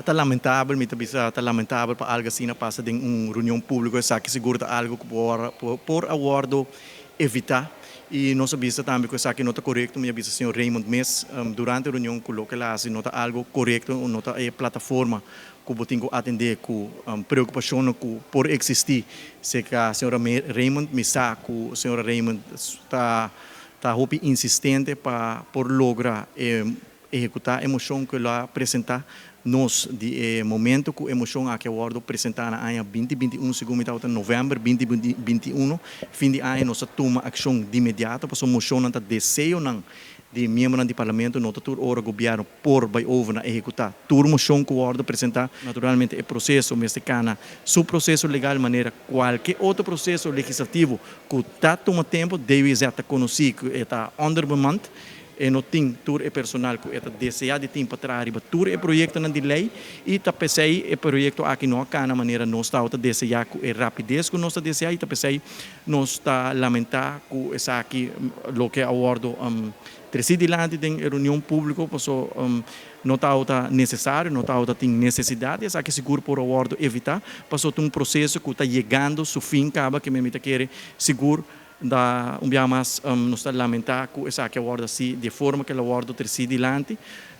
Ta lamentabel, mi ta bisa, ta lamentabel pa algo asina pasa den un reunion publico. Esaki sigur ta algo cu por a wordo evita y nos a bisa tambe cu esaki no ta corecto. Mi a bisa señor Raymond mes durante e reunion cu loke el a haci no ta algo corecto, no ta e plataforma cu bo tin cu atende cu preocupacionnan cu por existi cerca señora Raymond. Mi sa cu señora Raymond ta hopi insistente pa por logra ehecuta e mocion cu el a presenta. Nos di e momento cu e mocion aki a wordo presenta na aña 2021, segun mi tabata november 2021, fin di aña, nos a tuma accion di inmediato, pasobra mocionnan ta deseonan di miembronan di parlamento. No ta tur ora gobierno por bay over na ehecuta tur mocion cu wordo presenta. Naturalmente, e proceso mester cana su proceso legal manera cualkier otro proceso legislativo cu ta tuma tempo. DWZ ta conoci cu e ta onderbemand e no tin tur e personal cu e ta desea di tin pa traha riba tur e proyectonan di ley y ta p'esey e proyecto aki no a cana manera nos ta desea, cu e rapidez cu nos ta desea, y ta p'esey nos ta lamenta cu esaki loke a wordo treci dilanti den reunion publico, paso no ta necesario, no ta tin necesidad. Esaki sigur por a wordo evita, paso un proceso cu ta yegando su fin caba, cu mi ta kere sigur da un biaha mas nos ta lamenta cu esaki a wordo asina, di forma cu el a wordo treci dilanti,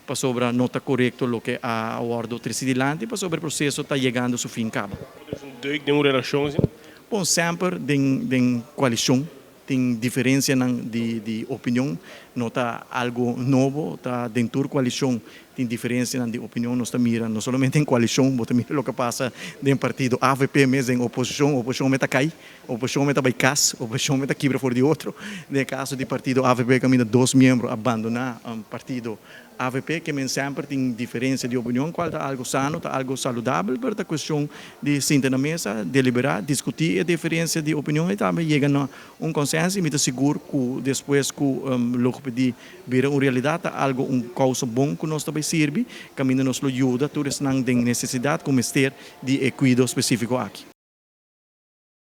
pasobra no ta corecto loke a wordo treci dilanti, pasobra e proceso ta yegando su fin caba. Un deuk den un relacion asina? Bon, semper den coalicion tin diferencia di opinion, no ta algo nobo, ta den tur coalicion tin diferencia di opinion. Nos ta mira, no solamente den coalicion, bo ta mira loke a pasa den partido AVP mes, den oposicion, oposicion mes ta cay, oposicion mes ta bay cas, oposicion mes ta kibra for di otro. Den caso di partido AVP, caminda dos miembro a abandona un partido AVP, cu men semper tin diferencia di opinion, cual ta algo sano, ta algo saludabel, mas ta cuestion di sinta na mesa, delibera, discuti e diferencia di opinion y tambe yega na un consenso. Y mi ta sigur cu despues cu logopedie bira un realidad, ta algo un causa bon cu nos ta bay sirbi, caminda nos lo yuda tur esnan den necesidad cu mester di cuido specifico aki.